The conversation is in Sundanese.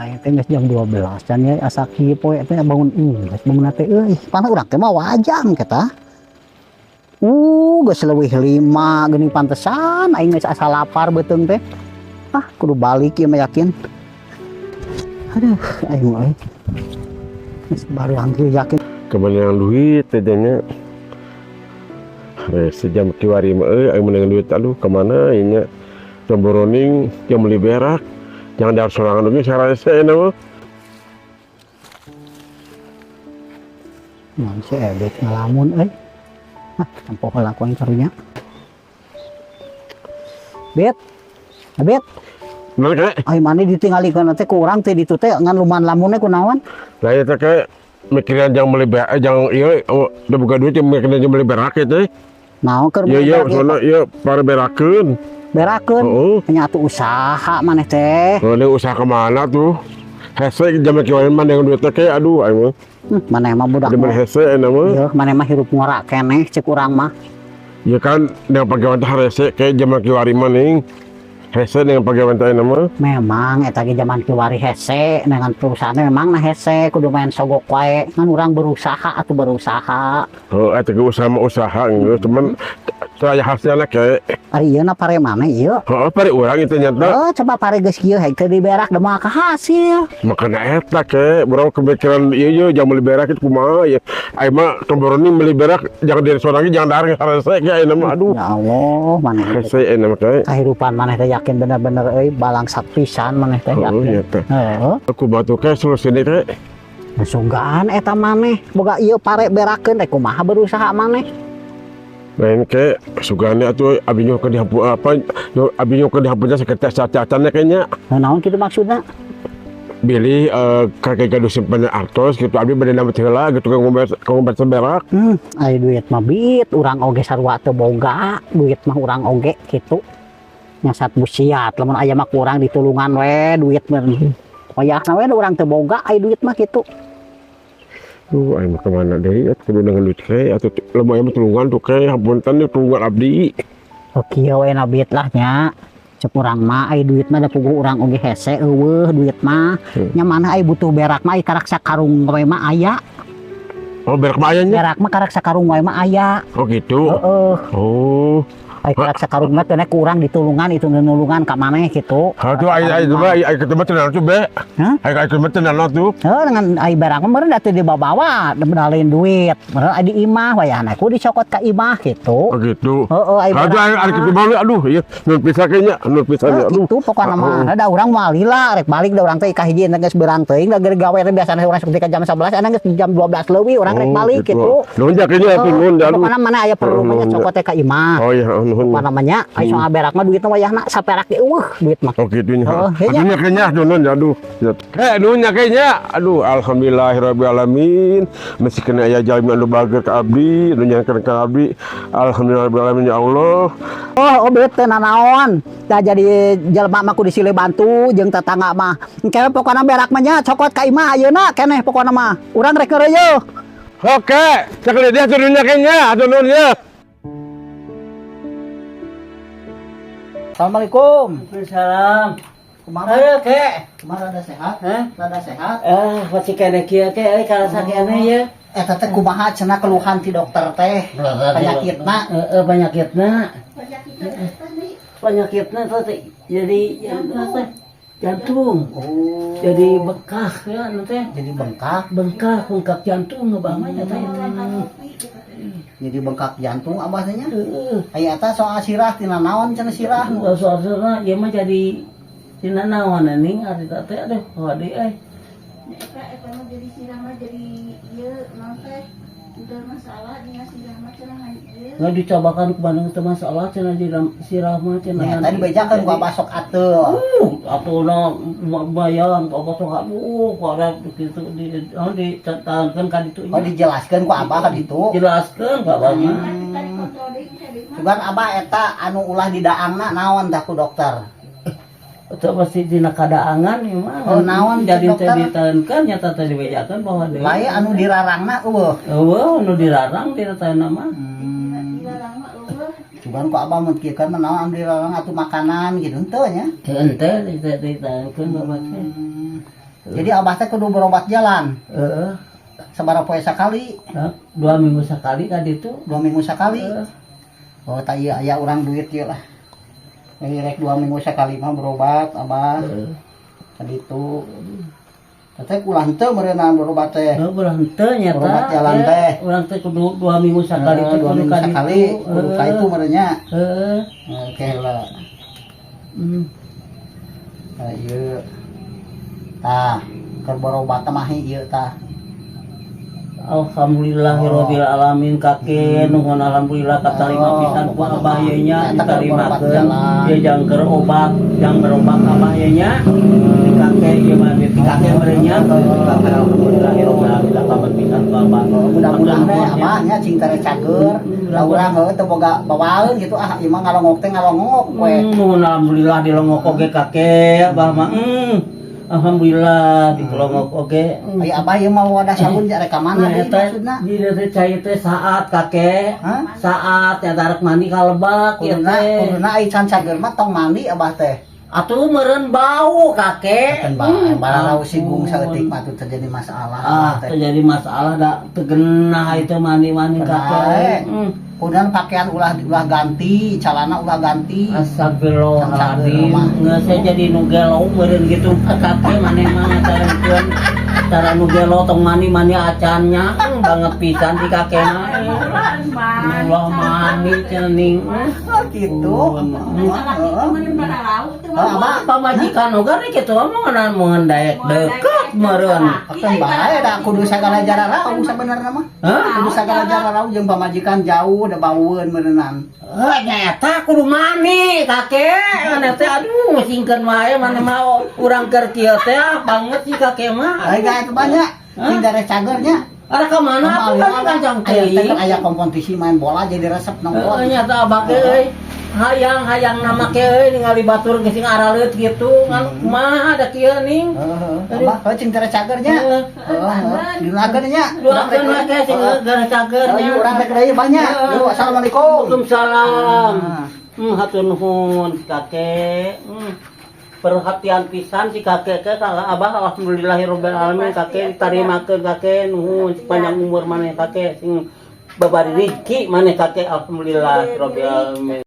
Aing teh geus jam 12 can ya, asa kieu poe teh bangun geus bangun teh euy. Pana urang teh mah wajang kita. Geus leuwih 5 geuning, pantesan aing geus asa lapar beuteung teh. Ah, kudu balik ieu mah yakin. Aduh, aing mah euy. Geus baru kieu yakin. Kemenangan duit teh nya. Sejam kiwari mah euy aing meunang duit, aduh, kemana ieu nya. Cemboroning yang beli berak. Jangan dahar sorangan oge sarese mah. Naon si Ebet ngalamun euy. Ah, tempo heula ku aing karunya. Bet. Bet. Naon kek? Ai maneh ditinggalikeun teh ku urang teh ditu teh ngan lumayan lamunnya kunaon? Lah ieu teh kek mikiran jang beli berak, jang ieu udah boga duit yang mikiran jang beli berak ieu teh. Naon keur Ieu beli ieu berak ieu? Soalna ieu pare berakeun. Berakeun? Heeh. Nya atuh usaha maneh teh. Heeh, usaha kemana tuh? Hese jam kieu mah dengan duit teh kek, aduh aing mah. Maneh mah budak Demen mah. Hese euna mah. Ieu maneh mah hirup ngora keneh cek urang mah. Ya kan dengan pagawean teh hese kayak jaman kiwari mah ning. Hese dengan pagawean teh euna mah. Memang eta ge jaman kiwari hese dengan perusahaan memang nah hese kudu main sogok wae ngan urang berusaha atuh berusaha. Heuh, eta ge usaha mah usaha geus cuman saya hasilna ke. Ari ieu na pare maneh ieu? Heeh, pare urang itu nyata. Heuh, coba pare geus kieu hek teu diberak da moal kahasil. Makana eta ke, urang kepikiran ieu ieu jang meuli berak itu kumaha ya. Aing mah tomboroni meuli berak jangan diri sorangan jangan dahar hese ke ayeuna mah aduh. Ya Allah, maneh teh. Hese ayeuna mah ke. Kahirupan maneh teh yakin bener-bener euy balangsat pisan maneh teh Heeh, yakin. iya teh. Heeh. Aku batu ke solusine ke. Sunggaan eta maneh boga ieu pare berakeun teh kumaha berusaha maneh. Lain ke sugane atuh abi nyoh ke dihapu apa nyoh, abi nyoh ke dihapunya seketek cacacannya kayaknya. Nah, naon kitu maksudna? Bilih kakek gaduh simpen artos gitu abi bade nambah heula gitu ke ngombe ke ngombe berak. Ai duit mah bit urang oge sarua teu boga, duit mah urang oge kitu. Nyasat busiat lamun aya mah kurang ditulungan we duit mah. Wayahna we urang teu boga ai duit mah kitu. Duh, aing mah kemana deui atuh kudu dengan duit ke atuh lamun aya mah tulungan tuh ke hapunten ieu tulungan abdi. Oh kieu we na bit lah nya. Cek urang mah ai duit mah da puguh urang oge hese eueuh duit mah. Nya mana ai butuh berak mah ai karak sakarung we mah aya. Oh, berak mah aya nya? Berak mah karak sakarung we mah aya. Oh gitu. Heeh. Oh. Ai karak sakarung mah teh kurang ditulungan itu nulungan ka maneh kitu. Ha tuh ai ai mah ai ketemu teh naon tuh be? Hah? Ai ai ketemu teh naon tuh? Heuh, dengan ai barang mah meureun atuh dibawa-bawa medalin duit. Meureun ai di imah wayahna ku dicokot ka imah gitu. Oh gitu. Heeh, ai Ha tuh ai barang ai mah. ketemu aduh ieu nun pisan ke nya, nun pisan Heuh, nya aduh. Gitu pokona mah. Heeh. Da urang moal lila rek balik da urang teh ka hiji geus beurang teuing da gawe teh biasana urang seperti ka jam 11 ana geus jam 12 leuwih urang rek Oh, balik gitu. gitu. Nuhun ja ke nya atuh nuhun ja aduh. Pokona mana aya perlu mah nya Nuhun, cokot teh ka imah. Oh iya, nuhun. Apa namanya? Ai soal berak mah duitna wayahna saperak ge eueuh duit mah. Oh gitu nya. Heeh, nya. Aduh nya ke nya nuhun ya aduh. Nuhun nya ke nya. Aduh alhamdulillahirabbil alamin. Mesti kena aya jalmi anu bager ka abdi, nu nyakeun ka abdi. Alhamdulillahirabbil alamin ya Allah. Oh, obet teh nanaon. Da jadi jelema mah kudu silih bantu jeung tetangga mah. Engke pokona berak mah nya cokot ka imah ayeuna keneh pokona mah. Urang rek ngeureuyeuh. Oke, cek dia turunnya kayaknya, aduh nuhun ya. Assalamualaikum. Waalaikumsalam. Kumaha? Ayo, Kek. Kumaha rada sehat? Hah? Rada sehat? Masih kene kieu Kek, euy karasa kene ye. Eta teh kumaha cenah keluhan ti dokter teh? Penyakitna. Heeh, penyakitna. Penyakitna teh jadi teh jantung. Oh. Jadi bengkak ya nu teh. Jadi bengkak. Bengkak, bengkak jantung abah mah nya teh. Jadi bengkak jantung abah teh nya. Heeh. Aya eta soal sirah tina naon cenah sirah? Soal sirah ieu mah jadi tina naon ning ari teh aduh hade euy. Eta eta mah jadi sirah mah jadi ieu naon teh teu masalah dina sirah mah cenah ieu. Nggak dicobakan ku Bandung teu masalah cenah di sirah mah cenah. Ya, tadi bejakeun ku abah sok ateul. Atuh na bayang ku abah sok aduh ku kitu di oh ditahankeun ka ditu. Oh dijelaskeun ku abah ka ditu. Dijelaskeun ku abah mah. Cuman abah eta anu ulah didaangna naon tah ku dokter? Itu pasti dina kadaangan ieu mah. Oh, naon jadi dokter? Teh ditahankeun nyata teh dibejakeun bahwa deui. Lain anu dirarangna eueuh. Eueuh anu dilarang dina tanah mah. Cuman ku abah mun kieu kan mah naon anu dilarang atuh makanan gitu henteu nya. Henteu ditahankeun abah teh. Jadi abah teh kudu berobat jalan. Heeh. Sabaraha poe sakali? Nah, 2 minggu sekali tadi itu. 2 minggu sekali. Heeh. Oh, tak iya aya urang duit ieu lah. Jadi rek 2 minggu sekali mah berobat abah. Heeh. Tadi itu. Teteh ulah henteu meureunna berobat teh. Oh, ulah henteu nya. Berobat jalan teh. Urang teh kudu 2 minggu sekali Eh, teh dua kudu minggu ka sekali ditu. kudu ka itu meureunnya. Heeh. Oke lah. Nah, ieu. Tah, keur berobat teh mah ieu tah. Alhamdulillahirabbil alamin, kakek, nuhun, alhamdulillah katarima Oh, pisan ku abah ye nya. Eta keur berobat Ditarimakeun jalan. Ieu jang keur obat, jang berobat abah ye nya di kakek ieu mah, di kakek meureun nya. Kakek, alhamdulillahirabbil alamin, kabar pisan ku abah. Mudah-mudahan we abah nya cing tere cager. Lah, urang heuh teu boga bawaeun gitu ah, ieu mah ngalongok teh ngalongok we. Nuhun, alhamdulillah dilongok oge kakek abah mah. Alhamdulillah dilongok oge. Aya abah ieu mah wadah sabun rek ka mana deui Eta maksudna? Jadi teh cai teh saat kakek. Hah? Saat ya rek mandi ka lebak ieu Kuduna teh. Kuduna ai can cager mah tong mandi abah teh. Atuh meureun bau, kakek. Kan bae bararau singgung Ampun. saeutik mah tuh terjadi masalah Ah, abah teh. terjadi masalah da teu genah itu mandi-mandi kakek. Kemudian pakaian ulah ulah ganti, celana ulah ganti. Astagfirullahaladzim. Nggak, saya jadi nu gelo meureun gitu kakek, maneh mah ngacarengkeun cara nu gelo tong mandi-mandi acannya banget pisan si kakek mah. Ulah mandi cenah ning. Oh, gitu. Masalah itu meureun bararau teu Oh, abah. Pamajikan oge rek kitu mah mun daek deket meureun. Akan bae da kudu sagala jararau sabenerna mah. Hah? Kudu sagala jararau jeung pamajikan jauh da baueun meureunnan. Eh, nyata kudu mandi kakek. Mana teh, aduh, singkeun wae mana mah urang keur kieu teh, ah, banget sih kakek mah. Ai ga itu banyak. Sing dare cagernya. Arek ka mana atuh kan kancang Aya teh teuing. kan aya kompetisi main bola jadi resep nongol. Heeh, nyata abah ge euy. Hayang hayang nama ke euy ningali batur geus sing araleut gitu ngan kumaha da kieu ning. Heeh. Abah heuh cing dare cagernya. Heeh. Heeh, diluakeun nya. Doakeun we ke sing gara cager Oh, nya. yuk urang rek deui banyak. Yuk, assalamualaikum. Waalaikumsalam. Ah. Hatur nuhun si kakek. Perhatian pisan si kakek ke kalau abah, alhamdulillahirabbil alamin kakek ditarimakeun kakek, nuhun sepanjang umur maneh kakek, sing babari rezeki maneh kakek, alhamdulillahirabbil alamin.